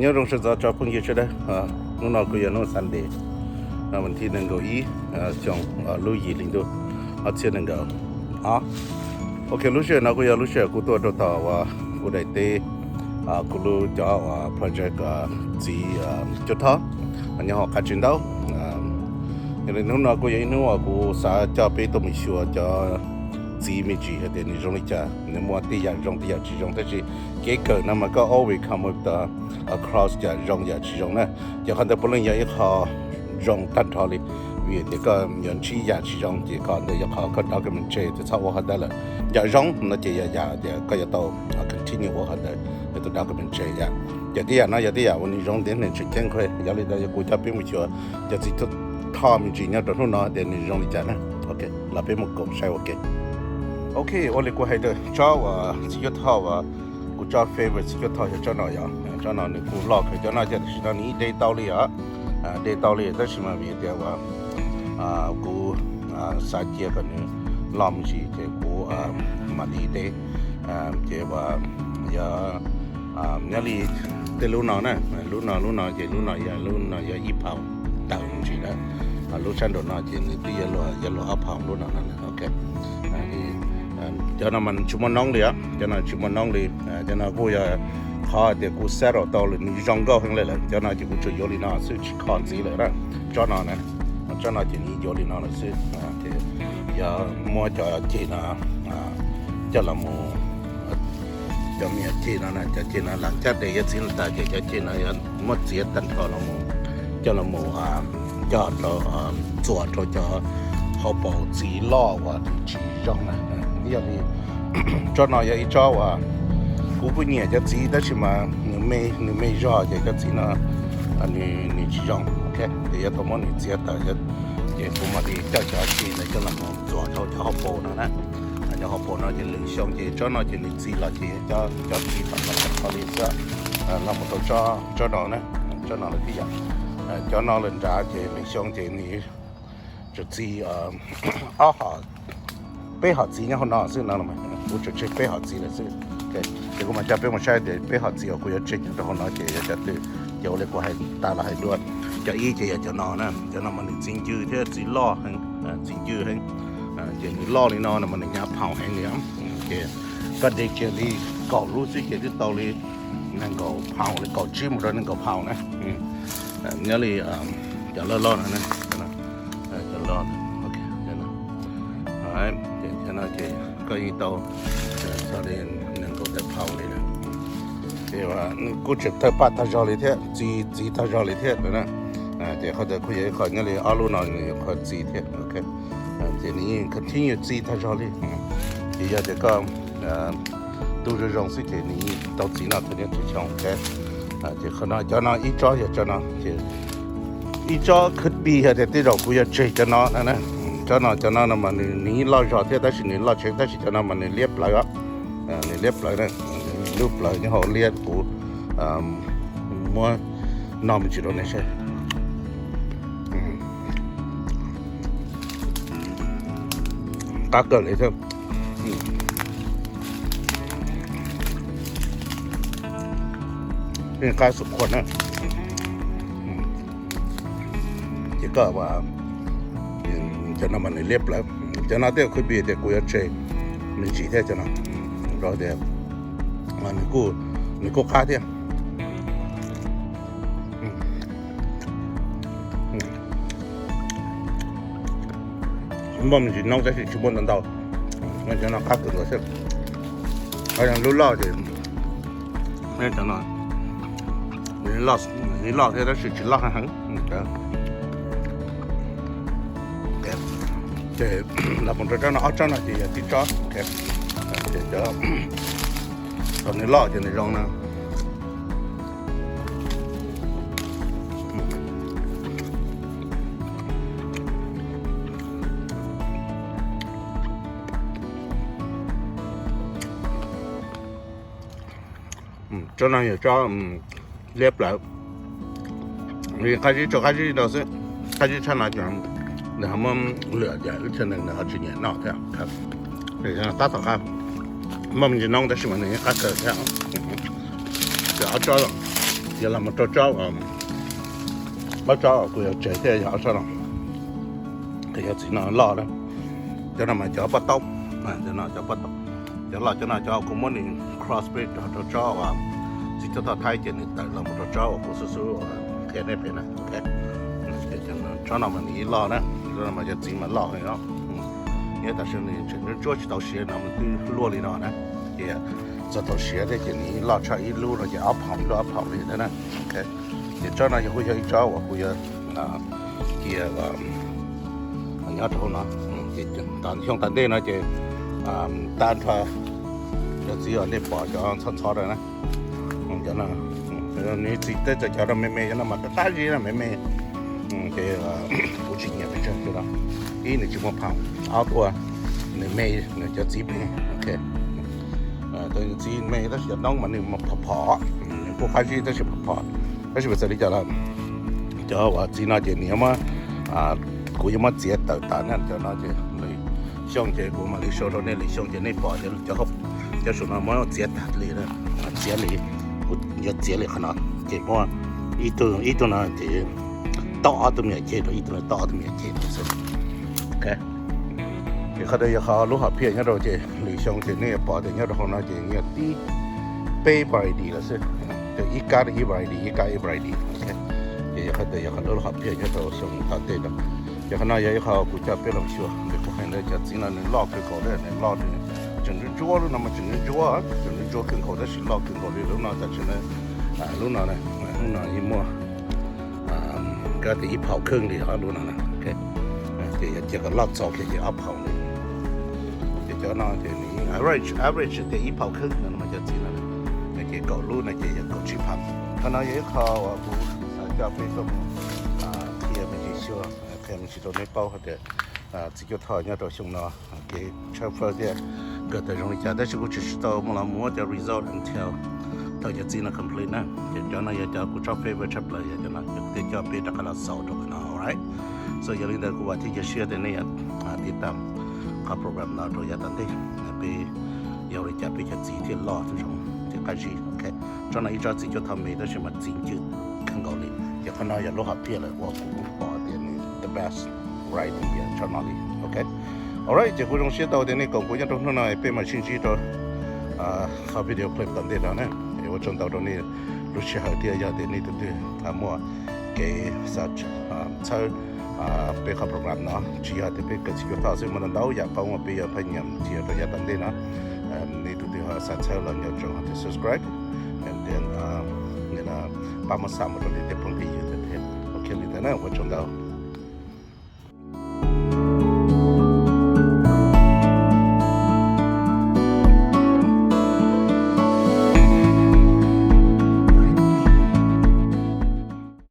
Nyob zoo sawv ntxov tsoom phooj ywg sawv daws. Hnub no kuj yog hnub Sunday, vas thib nees nkaum ib, xyoo lub yim hli ntuj ob txhiab nees nkaum ob. Ok, lub sij hawm no kuj yog lub sij hawm kuv tuaj rau tom uas kuv daim teb, kuv lub cov uas project txiv cuab thoj nyob hauv qab tsib ntaub. Yog li hnub no kuj yog ib hnub uas kuv xav coj peb tuaj mus xyuas cov txiv me ntsis hais tias nws zoo li cas, nws muaj tej yam zoo tej yam tsis zoo, tab sis kev kawm no mas koj always come across yam zoo yam tsis zoo na. Ces qhov ntawd puav leej yog ib qho zoo tag nrho li, vim tias koj yuav ntsib yam tsis zoo ces qhov ntawd yog qhov koj document tseg tias txhob ua qhov ntawd lawm. Yam zoo no ces yog yam tias koj yuav tau continue ua qhov ntawd, yuav tau document tseg yam. Ces tej yam no yog tej yam uas nws zoo tias nws tseem ceeb, yog li ntawd yog kuv coj peb mus xyuas cov txiv cuab thoj me ntsis nyob rau hnub no tias nws zoo li cas na. Ok, los peb mus koom saib ua ke. Ok, ua li kuv hais tias tsob uas txiv cuab thoj uas kuv tsob favorite txiv cuab thoj yog tsob no, yog tsob no nws kuj loj kawg. Cov no ces tam sim no nws yeej de tau li os, de tau li tab sis mas vim tias uas kuv xav cia kom nws loj me ntsis ces kuv mam li de. Ces uas yog nyob li tej lub no na, lub no lub no ces lub no yog lub no yog ib phaus tawm me ntsis na, lub sab nraum no ces nws twb yuav luag ob phaus lub no no. Ok, cov no mas tsis muaj noob li os, cov no tsis muaj noob li. Cov no kuj yog qhov tias kuv settle tau lawm, nws zoo nkauj heev li lawm. Cov no ces kuv tsuas yuav li no xwb tsis kho ntxiv lawm na. Tsob no na, tsob no ces nws yuav li no lawm xwb. Ces yog muab cov ceg no coj los mus, cov me nyuam ceg no na, cov ceg no lam caj des yuav txiv los tas ces cov ceg no yuav muab txiav tag nrho los mus, coj los mus coj rau, txuas rau cov hauv paus txiv loj uas tsis zoo na. Yog li tsob no yog ib tsob uas kuv kuj nyiam cov txiv tab sis mas nws me, nws me zog ces cov txiv no nws tsis zoo. Ok, ces yuav tau muab nws txiav tawm, ces kuv mam li coj cov ceg ntawd coj los mus txuas rau cov hauv paus no na. Cov hauv paus no ces lwm xyoo ces tsob no ces nws txi los ces cov txiv tau los tau li xwb. Los mus rau tsob no na, tsob no lawm tib yam. Cov no lawm nrad ces lwm xyoo ces nws tsuas txi ob hom, peb hom txiv nyob hauv no xwb no. Kuv tsuas tseg peb hom txiv lawm xwb. Ces kuv mam coj peb mus saib tias peb hom txiv uas kuv yuav tseg nyob rau hauv no ces yog cov twg. Ces ua li kuv hais tas los hais dua, cov ib ces yog cov no na, cov no mas nws txi ncw thiab txi loj heev, txi ncw heev. Ces nws loj li no no mas nws hnyav phaum heev li. Ces koj de kiag li kaum lub xwb ces twb tau li nees nkaum phaum, li kaum tsib mus rau nees nkaum phaum na. Nyob li cov loj loj no, cov loj, ces no ces koj yeej tau txog li nees nkaum tawm phaum li. Ces kuj tseem tawg paj tag zog li thiab, txi txiv tag zog li thiab na. Ces qhov ntawd kuj yog ib qho nyob li ob lub no nws yuav qhov txi thiab. Ces nws yeej continue txi tag zog li. Ces yog tias koj tu zoo zoo xwb ces nws yeej tau txiv noj tau nyob tsis xyoo thiab. Ces qhov no, cov no ib tsob yog tsob no ces ib tsob could be yog tias tej zaum kuv yuav tseg cov no na. Tsob no, cov no no mas nws yeej loj zog thiab tab sis nws loj tseeb tab sis cov no mas nws liab plawv os. Nws liab plawv na, lub plawv nyob hauv liab kuv muab noj me ntsis rau nej saib. Qab kawg li thiab. Qab xum qhuas na. Ces koj, cov no mas nws liab plawv. Cov no tej could be tias kuv yuav tseg me ntsis thiab cov no, rau tias nws kuj qab thiab. Muaj me ntsis noob tab sis tsis muaj ntau ntau. Cov no qab kawg nkaus xwb. Lub loj ces, cov no nws loj thiab tab sis tsis loj heev. Ces los mus rau tsob no, ob tsob no ces yog tib tsob. Ces cov, thaum nws loj ces nws zoo na. Tsob no yog tsob liab plawv. Qab zib tsuas qab zib ntau xwb, qab zib tshaj no ces nws ho muab lwam ces wb txhia neeg nws ho tsis nyiam noj thiab. Qab tom qab, muaj me ntsis noob tab sis mas nws yeej qab kawg thiab. Ces ob tsob, ces Los mus rau tsob, pab tsob kuv yuav tseg thiab yog ob tsob no, kuv yuav txiv no loj na. Cov no mas cov pob taub, cov no cov pob taub, cov loj cov no cov kuv muab nws cross breed rau tsob uas txiv cuab thoj thaib ces nws tawm los mus rau tsob uas kuv xub xub qhia nej pem na. Tsob no mas nws ib loj na, tsob no mas cov txiv mas loj heev os. Nyob tam sim nws tseem ntsuab tsis tau siav no mas twb luaj li no na, ces txog thaum siav thiab ces nws loj tshaj ib lub no ces ob phaum ib lub ob phaum li thiab na. Ces tsob no yog kuj yog ib tsob uas kuv yuav cia nyob rau hauv no, ces xyoo tas ntej no ces tag nrho cov txiv uas nej pom cov ntxhov ntxhov rau na, cov no, nws txiv tej cov rau me me cov no mas qab qab zib no me me, ces kuv tsis nyiam pes tsawg li no. Ib, nws tsis muaj phaum, ob, ua nws me, nws cov txiv me, ok, nws txiv me tab sis cov noob mas nws phom phom, nws kuj qab zib tab sis phom phom, tab sis mas txawm li cas los cov uas txiv no ces nws yuav muab, kuv yuav muab txiav tawm tas na. Cov no ces lwm xyoo ces kuv mam li show rau nej, lwm xyoo ces nej pom cov, cov saum no muab txiav tas li, txiav li, kuv yuav txiav li qhov no, ces muaj ib tug, ib tug no ces tau ob tug me nyuam ceg rau, ib tug no tau ob tug me nyuam ceg rau xwb. Ok, ces qhov ntawd yog qhov lub hom phiaj nyob rau, ces lwm xyoo ces nej yuav pom tias nyob rau hauv no ces yog tib peb variety lawm xwb, ces ib kab ib variety, ib kab ib variety. Ok, ces yog qhov ntawd yog qhov lub hom phiaj nyob rau xyoo tom ntej no. Ces qhov no yog ib qho kuv coj peb los xyuas, kuv hais ntawd cov txiv no nws loj kawg nkaus li, nws loj, nws tseem ntsuab, lub no mas tseem ntsuab, tseem ntsuab kawg nkaus tab sis loj kawg nkaus li lub no tam sim no. Lub no, lub no yeej muaj kab tias ib phaum kheej li lub no na. Ok, ces yog cia kom loj txaus kiag ces ob phaum li. Ces cov no ces nws average, average tias ib phaum kheej no mas cov txiv no, ces kaum lub no ces yog kaum tsib phaum. Qhov no yog ib qho uas kuv xav coj peb tuaj mus qhia me ntsis xyuas, qhia me ntsis rau nej paub hais tias txiv cuab thoj nyob rau xyoo no kev tshawb fawb thiab kawm tawm zoo li cas, tab sis kuv tseem tsis tau mus los muab cov result until thaum cov txiv no complete na. Ces cov no yog cov kuv tsob favorite tshaj plaws, yog cov no ces kuv thiaj coj peb rov qab los xaus rau qhov no, alright? So yog li ntawd kuv vam thiab cia siab tias nej yuav tiv tam qhov program no rau yav tom ntej, peb yuav ua li cas peb cov txiv thiaj loj thiab zoo thiab qab zib. Ok, tsob no ib tsob txiv cuab thoj me tab sis mas txiv ncw kawg nkaus li. Ces qhov no yog lub hom phiaj lawm uas kuv pom tias nws the best variety yog tsob no li. Ok, alright, ces kuv zoo siab tau tias nej koom kuv nyob rau hnub no, peb mam sib ntsib rau qhov video clip tom ntej no na. Es ua tsaug ntau rau nej lub sij hawm thiab yog tias nej tus twg muaj kev xav txhawb peb qhov program no, tsis yog tias peb kawm txiv cuab thoj xwb, muaj ntau ntau yam pab uas peb yuav pheej nyiam qhia rau yav tom ntej no. Nej tus twg ho xav txhawb los nco ntsoov hais tias subscribe, and then pab muab xa mus rau nej tej phooj tej ywg thiab. Ok, li ntawd na, ua tsaug ntau.